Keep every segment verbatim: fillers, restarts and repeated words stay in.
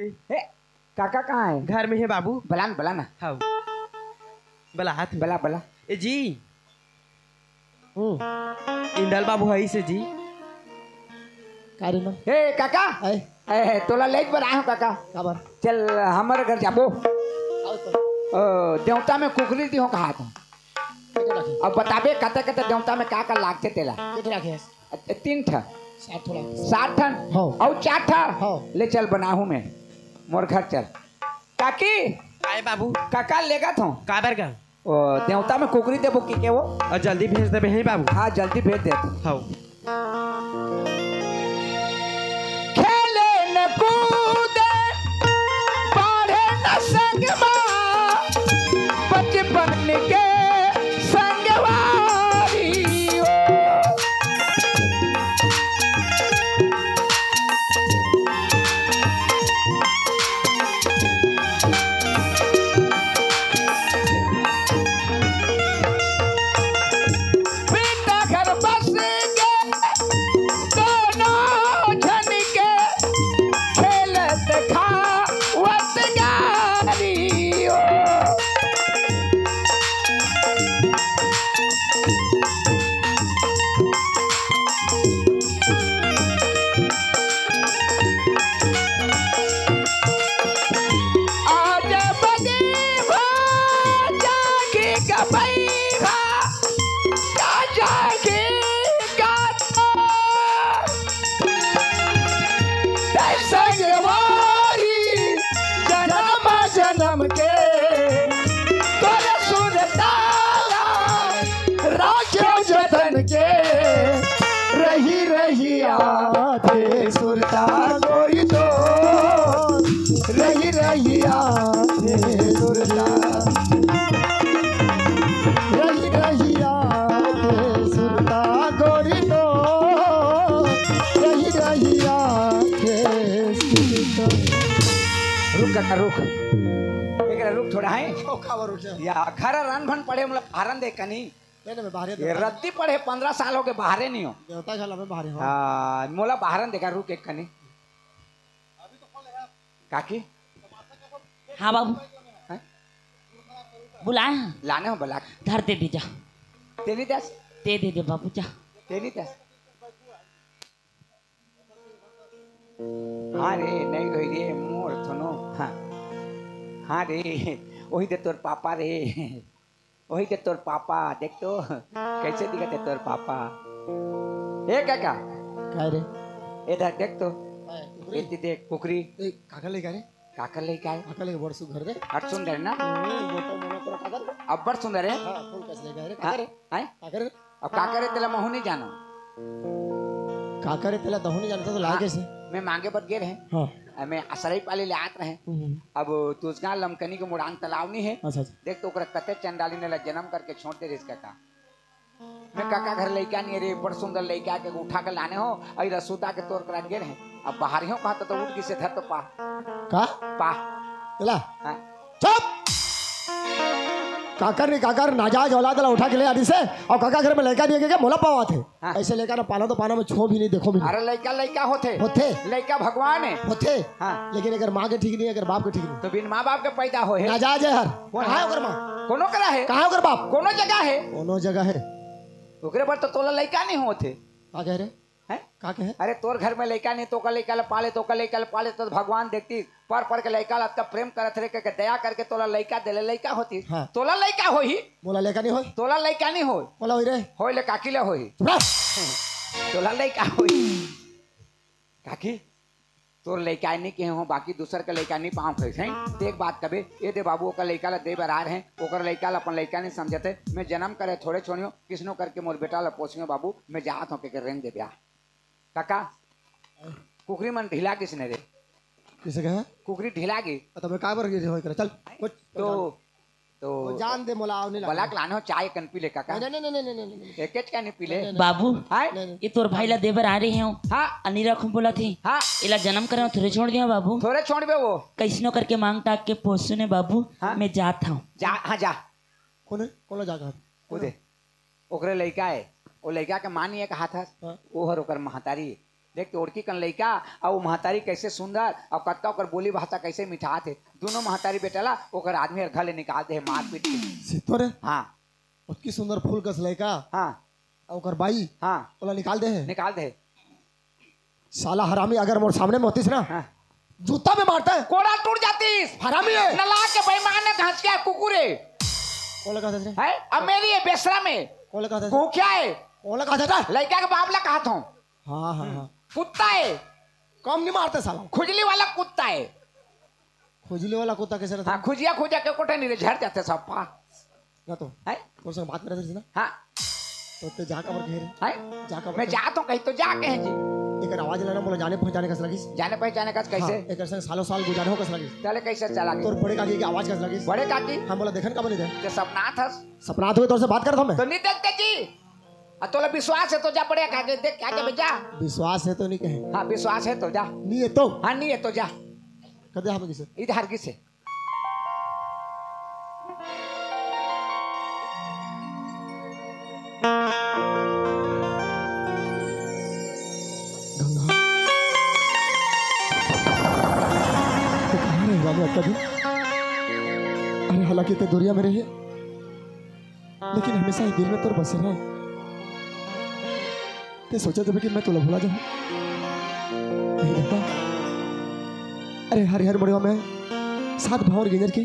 हे, काका कहाँ हे? घर में हे बाबू। बला न, बला न। हाँ। बला हाथ में। बला, बला। ए जी। हम्म। इंदल बाबू हे इसे जी। का रे मन? हे काका। आए। ए, तोला लेके बर आए हो काका। काबर? चल, हमर घर जाबो। आओ तो। ओ, देवता में कुकरी दिहो कहा था। कितने रखे? अब बताबे कते कते देवता में का का लागथे तेला। कितने रखे? ए, तीन ठा। सात ठो लागथे। सात ठन? हाँ। अउ चार ठा? हाँ। ले चल बनाहूँ मैं। मोर घर चल। काकी। आए बाबू। काका लेगत हो। काबर का? ओ, देवता में कुकरी देबो कि के वो? अउ जल्दी भेज देबे, हे बाबू। हाँ, जल्दी भेज देत। हौ। खेले न कूदे, पढ़े न संगवा, बचपन के संगवारी ओ। बेटा घर बस गे दोनों झन के खेलत खावत गारी ओ। आज बदे भा जागे गबई भा, का जागे गाथा। तै संगवारी जनम जनम के तोर सुरता राखे जतन के रही रही आथे सुरता गोरी तो रही रही आथे सुरता रही रही आथे सुरता गोरी तो रही रही आथे सुरता। रुक काका, रुक। एकरा रुक थोड़ा है। ओ, काबर रुक जा? या, घर रांध बन पड़े, मोला बाहरन दे कनी। नहीं, नहीं, मैं बाहरे ये देता। रद्दी पड़े, पंद्रह साल हो गए, बाहरे नहीं हो। देवता घर में बाहरे हो। हाँ, मोला बाहरन देखा, रुक एक कनी। काकी? हाँ बाबू। हैं? बुलाए हैं। लाने हो बला। धर दे दे जा। तेनी दस। दे दे दे बाबू जा। तेनी दस। हाँ रे, नहीं रोई रे, मोर थोनो। हाँ। हाँ रे, वही दे तोर पापा रे। वही दे तोर पापा, देख तो, कैसे दिखत हे तोर पापा। ए काका। का रे? इधर देख तो। हाँ, कुकरी। इतनी देख, कुकरी। ए, काकर लइका रे? काकर लइका हे? काकर लइका बड़ सुघर रे। अट सुंदर ना? ओ, मोटा मोटा तोरा काकर? अब्बड़ सुंदर हे। हाँ, फूल कस लइका रे। हाँ, काकर रे? हैं? काकर रे? अब काकर हे तेला महू नहीं जानो। काकर हे तेला तहू नहीं जानता तो लाए हाँ, कैसे? मैं मांगे बर गे रहे। हाँ। अ, मैं असरई पाली ले आत रहे। हम्म। अब तुसगांव लमकनी के मुड़ान तालाब नहीं हे। अच्छा, अच्छा। देख तो ओकरा कते चंडाली ने ला जन्म करके छोड़ दे रिस काका। मैं काका घर लइका नहीं रे, बड़ सुंदर लइका के उठा के लाने हो, अई रसूता के तोर करा गे रहे। अब बाहर ही हो कहता तो उठ किसे धर तो पा। का? पा। तेला? हाँ। चुप! काकर नहीं काकर, नाजायज औलाद ला उठा के ले आनी से, अउ काका घर में लइका नहीं हे के मोला पावा थे। हाँ। ऐसे लइका ना पाला तो पाना में छो भी नहीं, देखो भी नहीं। अरे लइका लइका होथे। होथे। लइका भगवान हे। होथे। हाँ। लेकिन अगर माँ के ठीक नहीं, अगर बाप के ठीक नहीं। तो बिन माँ बाप के पैदा होहे। नाजायज हे हर। कौन कहाँ हे हे? ओकर माँ? कोनो करा हे? कहाँ हे ओकर बाप? कोनो जगह हे। कोनो जगह हे। ओकरे बर तो तोला लइका नहीं होथे। का कह रहे? हैं? का कहे? अरे तोर घर में लइका नहीं, तोका लइका ला पाले, तोका लइका ला पाले तो भगवान देखती, पर पर के लइका ला अतका प्रेम करत रे, के, के दया करके तोला लइका देले, लइका होती। हाँ। तोला लइका होही। मोला लइका नहीं होय। तोला लइका नहीं होय। मोला होई रे। होय ले काकी ले होही। चुप रह। तोला लइका होही। काकी, तोर लइका नहीं कहे हो, बाकी दूसर के लइका नहीं पाऊँ कहे, हैं? देख बात कबे, ए दे बाबू, ओकर लइका ला दे बर आ रहे हैं, ओकर लइका ला अपन लइका नहीं समझते, मैं जन्म करे थोड़े छोड़ियो, किसनो करके मोर बेटा ला पोसियो बाबू, मैं जात हूँ के, के रेंग दे ब्याह। काका, कुकरी मन ढीला किसने रे? किसे कहा? कुकरी ढीला गी। तो मैं काबर गिरे हो करे? चल, उठ, तो, चल। तो वो जान दे मोला, आव नहीं बलाक लगा। लाने हो, चाय कन पी ले काका। नहीं, नहीं, नहीं, नहीं, नहीं, नहीं, नहीं। एक एक का नहीं पी ले। नहीं, नहीं, नहीं। बाबू, हाय? नहीं, नहीं। ये तोर भाई ला देबर आ रहे हो। हाँ। अनिरा खु बोला थी। हाँ। इला जन्म करे हो, थोड़े छोड़ दिया बाबू। थोड़े छोड़ बे वो। कैसनो करके मांग टाक के पोसू ने बाबू, हाँ। मैं जात हूँ। जा, हाँ जा। कौन है? कौन ला जाकर? वो दे। ओकरे लइका हे, ओ लइका के माँ नहीं हे कहा था, हाँ। ओ हर ओकर महतारी। देख तो ओड़की कन लइका अउ महतारी कैसे सुंदर अउ कतका ओकर बोली भाषा कैसे मिठात हे। दोनों महतारी बेटा ला ओकर आदमी हर घर ले निकाल दे हे मारपीट के। सितो रे। हाँ। ओतकी सुंदर फूल कस लइका। हाँ। अउ ओकर बाई। हाँ। ओला निकाल दे हे। निकाल दे हे। साला हरामी अगर मोर सामने में होतिस ना, हाँ। जूता में मारता है। कोड़ा टूट जातिस। हरामी है। नला के बेईमान है, घास के कुकुर है। कोला कहा था? है? अमीरी है, बेशरम है। कोला कहा था? भूखा है। कोला कहा था? लइका के बाप ला कहा था। हाँ, हाँ, हाँ। कुत्ता है। कम नहीं मारते साला। खुजली वाला कुत्ता है। खुजली वाला कुत्ता कैसे रहता हाँ, है? खुजिया खुजा के कोठे नहीं रे, झड़ जाते सब पा। ना तो। है? तोर संग बात करत रहिस ना? हाँ। तो ते जा काबर कहे रे? है? जा काबर मैं कहे? जा तो कहीं तो जा कहे जी। एकर आवाज ला ना मोला जाने पहचाने कस लगिस। जाने पहचाने कस कैसे? हाँ, एकर संग सालों साल गुजारे हो कस लगिस। चले कैसे चला गया? तोर बड़े काकी के आवाज कस लगिस। बड़े काकी? हाँ, मोला देखन काबर नहीं दे? ते सपना था। सपना तो तोर से बात करत हूँ मैं। तो नहीं देखते जी। आ तोला विश्वास है तो जा बड़े काकी देख के आ जा बेजा। विश्वास है तो नहीं कहे। हाँ, विश्वास है तो जा। नहीं है तो? हाँ, नहीं है तो जा। कदे हम किसे? इधर किसे? गंगा। तो कहाँ रहे बाबू अतका दिन? अरे हालांकि ते दुरिया में रहे, लेकिन हमेशा ही दिल में तोर बसे रहे। ते सोचा जब कि मैं तोला भुला जाऊं। नहीं गंगा। अरे हरिहर मुड़वा में सात भांवर गिंजर के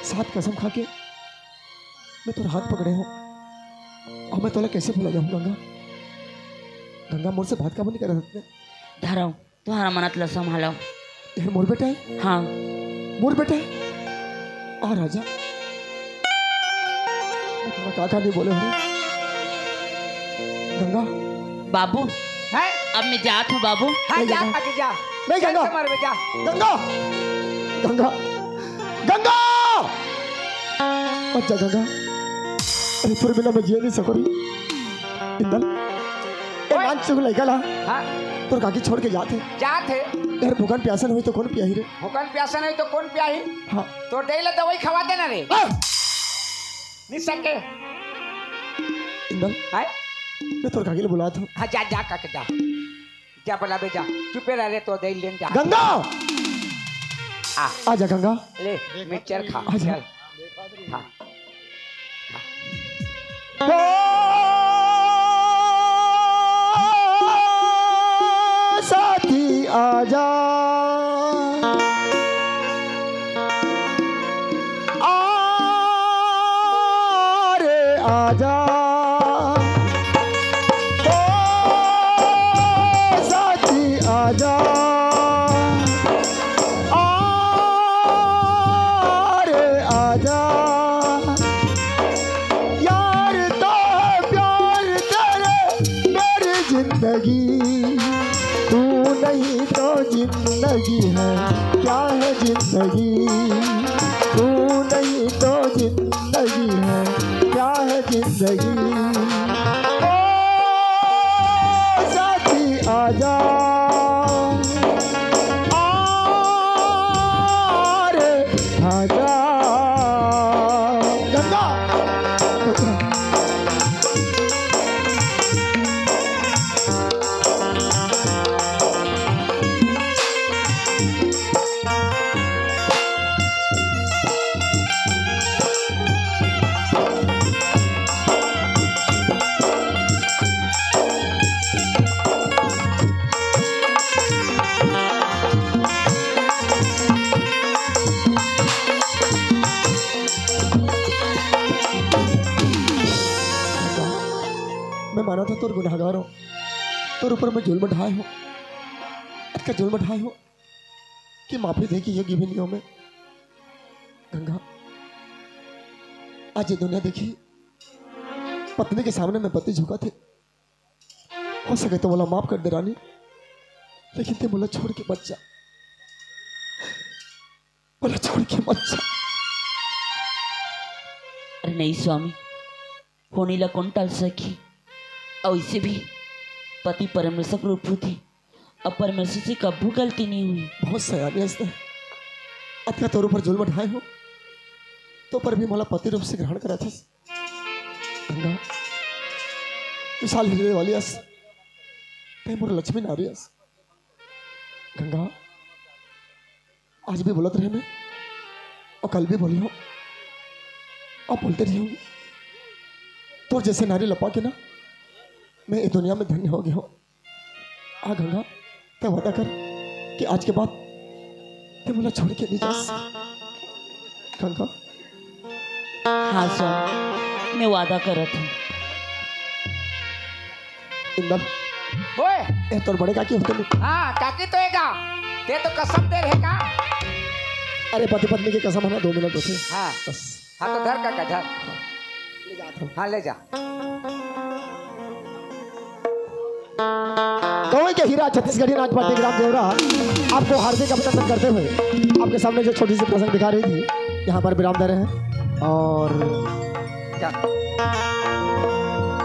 सात कसम खा के मैं तोर हाथ पकड़े हूँ। अउ मैं तोला कैसे भुला जाऊं गंगा? गंगा मोर से बात काबर नहीं करत हस? धरव, तुम्हारा मनत ला संभालो। ये मोर बेटा है? हाँ। मोर बेटा है? आ राजा। मैं तुम्हें का का नहीं बोले हूँ। गंगा। बाबू। हैं? अब मैं जात हूँ बाबू। हाँ, नहीं जा, गंगा। आगे जा। नहीं गंगा। कैसे मरबे, जा। गंगा। गंगा। गंगा। अच्छा गंगा। अरे तोर बिना मैं जिए नहीं सकूँ रे। इंदल। ए ओए। मान चुक लइका ला। हाँ। तोर काकी छोड़ के जात हे। जात हे। यार भूखन प्यासन होई तो कौन पियाही रे? भूखन प्यासन होई तो कौन पियाही? हाँ। तोर देई ला दवाई खवा देना रे। आ! नहीं सके। इंदल। हाय। मैं तोर काकी ले बुलात हूँ। हाँ, जा, जा, काके जा। जा, बुला बे, जा। चुपे रह रे, तो देई लेन जा। गंगा! आ। आजा गंगा। ले, मिक्सचर खा। आजा। चल। खा। ओ साथी आजा, आ रे आजा, ओ साथी आजा, आ रे आजा, यार तो है प्यार तेरे मेरी जिंदगी, तू नहीं तो जिंदगी है, क्या है जिंदगी, तू नहीं तो जिंदगी है, क्या है जिंदगी। ओ साथी आजा, आ रे आजा। गंगा। मैं मानत हूँ तोर गुनहगार हूँ, तोर ऊपर मैं जुल्म ढाए हूँ, अतका जुल्म ढाए हूँ कि माफी दे के योग्य भी नहीं हूँ मैं। गंगा, आज ये दुनिया देखी, पत्नी के सामने मैं पति झुकत हे, हो सके तो मोला माफ कर दे रानी, लेकिन ते मोला छोड़ के मत जा, मोला छोड़ के मत जा। अरे नहीं स्वामी, होनी ला कौन टाल सकी? अउ इसे भी पति परमेश्वर के रूप होथे, अब परमेश्वर से कभू गलती नहीं हुई। बहुत सयानी हस ते, अतका तोर ऊपर जुल्म ढाए हूँ, तो पर भी मोला पति रूप से ग्रहण करत हस। गंगा, विशाल हृदय वाली अस, तैं मोर लक्ष्मी नारी अस। गंगा, आज भी बोलत रहे मैं, अउ कल भी बोली हूँ, अउ बोलते रही हूँ। तोर जैसे नारी ल पा के ना, मैं ये दुनिया में धन्य हो गया हूँ। आ गंगा, तैं वादा कर कि आज के बाद तैं मोला छोड़ के नहीं जास। गंगा। हाँ स्वामी, मैं वादा करत हूँ। इंदर। ओए। ए, तोर बड़े काकी होते नहीं। हाँ, काकी तो हे का? तैं तो कसम दे रहे का? अरे, पति पत्नी के कसम है ना, दो मिनट होते। हाँ। बस। हाँ, तो धर काका, धर। हाँ, ले जा। गंवई के हीरा छत्तीसगढ़ी नाच पार्टी ग्राम देवरा आपको हार्दिक अभिनंदन करते हुए आपके सामने जो छोटी सी प्रसंग दिखा रही थी, यहाँ पर विराम दे रहे हैं। और क्या?